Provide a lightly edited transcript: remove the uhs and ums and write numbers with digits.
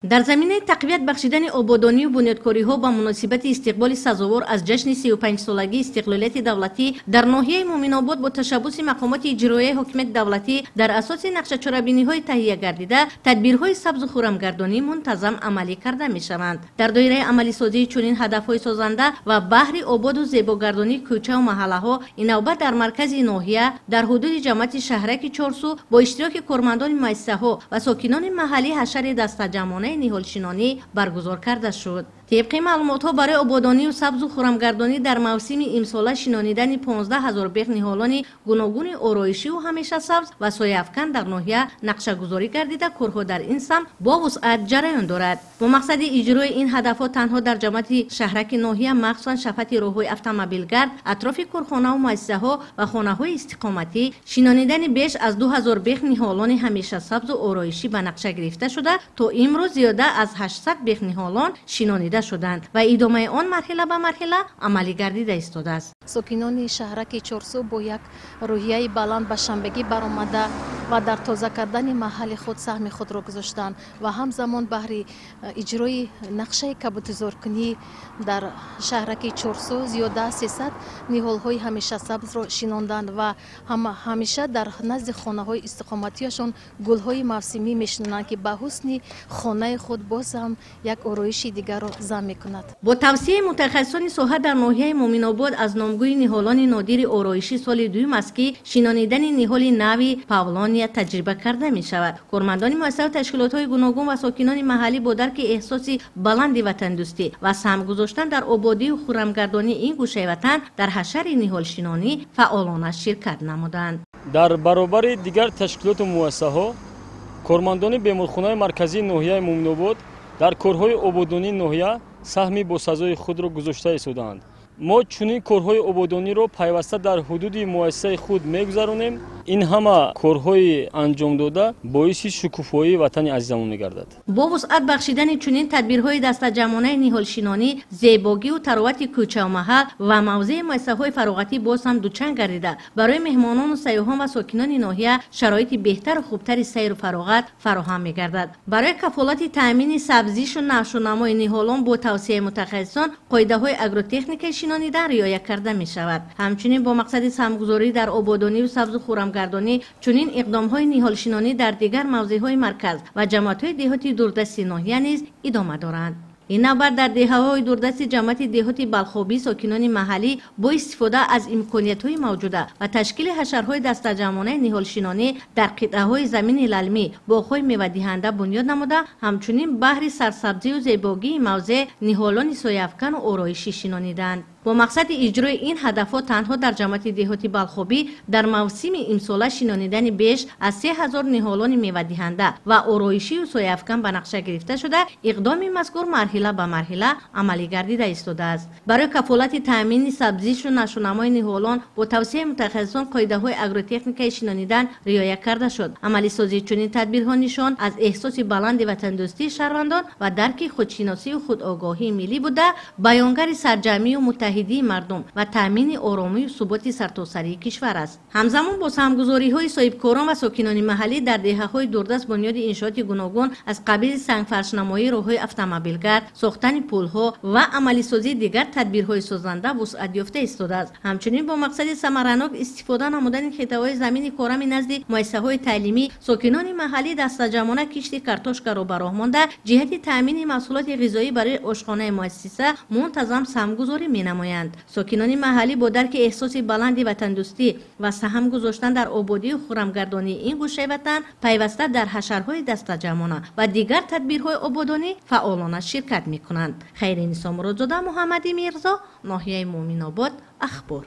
Дар заминаи тақвият бахшидани ободонию бунёдкориҳо ба муносибати истиқболи сазовор аз ҷашни 35-солагии истиқлолияти давлатӣ дар ноҳияи Муъминобод бо ташаббуси мақомоти иҷроияи ҳокимияти давлатӣ дар асоси нақшачорабиниҳои таҳия гардида тадбирҳои сабзу хурамгардонӣ мунтазам амалӣ карда мешаванд. Дар доираи амалисозии чунин ҳадафҳои созанда ва баҳри ободу зебогардонии кӯчаву маҳаллаҳо ин навбат дар маркази ноҳия дар ҳудуди ҷамоати шаҳраки Чорсу бо иштироки кормандони муассисаҳо ва сокинони маҳаллӣ ҳашари дастаҷамъонаи ниҳолшинонӣ баргузор карда шуд. Тибқи маълумотҳо барои ободонию сабзу хурамгардонӣ дар мавсими имсола шинонидани 15 ҳазор бех ниҳолони гуногуни ороишиву ҳамешасабз ва сояафкан дар ноҳия нақшагузорӣ гардида корҳо дар ин самт бо вусъат ҷараён дорад. Бо мақсади иҷрои ин ҳадафҳо танҳо дар ҷамоати шаҳраки ноҳия махсусан шафати роҳҳои автомобилгард, атрофи корхонаву муассисаҳо ва хонаҳои истиқоматӣ шинонидани беш аз 2000 бех ниҳолони ҳамешасабзу ороишӣ ба нақша гирифта шуда то имрӯз зиёда аз 800 бех ниҳолон шинонида шуданд ва идомаи он марҳила ба марҳила амалӣ гардида истодааст. Сокинони шаҳраки Чорсу бо як рӯҳияи баланд ба шанбегӣ баромада ва дар тоза кардани маҳалли худ саҳми худро гузоштанд ва ҳамзамон баҳри иҷрои нақшаи кабутизоркунӣ дар шаҳраки Чорсу зиёда аз 300 ниҳолҳои ҳамешасабзро шинонданд ва ҳамеша дар назди хонаҳои истиқоматиашон гулҳои мавсимӣ мешинонанд, ки ба ҳусни хонаи худ боз ҳам як ороиши дигарро зам мекунад. Бо тавсияи мутахассисони соҳа дар ноҳияи Муъминобод аз номгӯи ниҳолони нодири ороишӣ соли дуюм аст, ки шинонидани ниҳоли нави павлония таҷриба карда мешавад. Кормандони муассисаву ташкилотҳои гуногун ва сокинони маҳаллӣ бо дарки эҳсоси баланди ватандӯстӣ ва саҳм гузоштан дар ободию хурамгардонии ин гӯшаи ватан дар ҳашари ниҳолшинонӣ фаъолона ширкат намуданд. Дар баробари дигар ташкилоту муассисаҳо кормандони беморхонаи марказии ноҳияи Муъминобод дар корҳои ободонии ноҳия саҳми босазои худро гузошта истодаанд. Мо чунин корҳои ободониро пайваста дар ҳудуди муассисаи худ мегузаронем. Ин ҳама корҳои анҷомдода боиси шукуфоии ватани азизамон мегардад. Бо вусъат бахшидани чунин тадбирҳои дастаҷамъонаи ниҳолшинонӣ зебогию таровати кӯчаву маҳал ва мавзеи муассисаҳои фароғатӣ боз ҳам дучанд гардида барои меҳмонону сайёҳон ва сокинони ноҳия шароити беҳтару хубтари сайру фароғат фароҳам мегардад. Барои кафолати таъмини сабзишу нашунамои ниҳолон бо тавсияи мутахассисон қоидаҳои агротехникаи шинонидан риоя карда мешавад. Ҳамчунин бо мақсади саҳмгузорӣ дар ободонию сабзу хурамгардонӣ чунин иқдомҳои ниҳолшинонӣ дар дигар мавзеъҳои марказ ва ҷамоатҳои деҳоти дурдасти ноҳия низ идома доранд. Ин навбат дар деҳаҳои дурдасти ҷамоати деҳоти Балхобӣ сокинони маҳаллӣ бо истифода аз имкониятҳои мавҷуда ва ташкили ҳашарҳои дастаҷамъонаи ниҳолшинонӣ дар қитъаҳои замини лалмӣ боғҳои мевадиҳанда бунёд намуда, ҳамчунин баҳри сарсабзию зебогии мавзеъ ниҳолони сояафкану ороишӣ шинониданд. Бо мақсади иҷрои ин ҳадафҳо танҳо дар ҷамоати деҳоти Балхобӣ дар мавсими имсола шинонидани беш аз 3000 ниҳолони мевадиҳанда ва ороишию сояафкан ба нақша гирифта шуда, иқдоми мазкур марҳила ба марҳила амалӣ гардида истодааст. Барои кафолати таъмини сабзишу нашунамои ниҳолон бо тавсияи мутахассисон қоидаҳои агротехникаи шинонидан риоя карда шуд. Амалисозии чунин тадбирҳо нишон аз эҳсоси баланди ватандӯстии шаҳрвандон ва дарки худшиносию худогоҳии миллӣ буда, баёнгари сарҷамъию муттаҳидии мардум ва таъмини оромию суботи сартосарии кишвар аст. Ҳамзамон бо саҳмгузориҳои соҳибкорон ва сокинони маҳаллӣ дар деҳаҳои дурдаст бунёди иншооти гуногун аз қабили сангфаршнамоии роҳҳои автомобилгард, сохтани пулҳо ва амалисозии дигар тадбирҳои созанда вусъат ёфта истодааст. Ҳамчунин бо мақсади самаранок истифода намудани хитаҳои замини корами назди муассисаҳои таълимӣ сокинони маҳаллӣ дастаҷамъона кишти картошкаро ба роҳ монда, ҷиҳати таъмини маҳсулоти ғизоӣ барои ошхонаи муассиса мунтазам саҳмгузорӣ менамоянд. Сокинони маҳаллӣ бо дарки эҳсоси баланди ватандӯстӣ ва саҳм гузоштан дар ободию хурамгардонии ин гӯшаи ватан пайваста дар ҳашарҳои дастаҷамъона ва дигар тадбирҳои ободонӣ фаъолона ширкат мекунанд. Хайринисо Муродзода, Муҳаммади Мирзо, ноҳияи Муъминобод, Ахбор.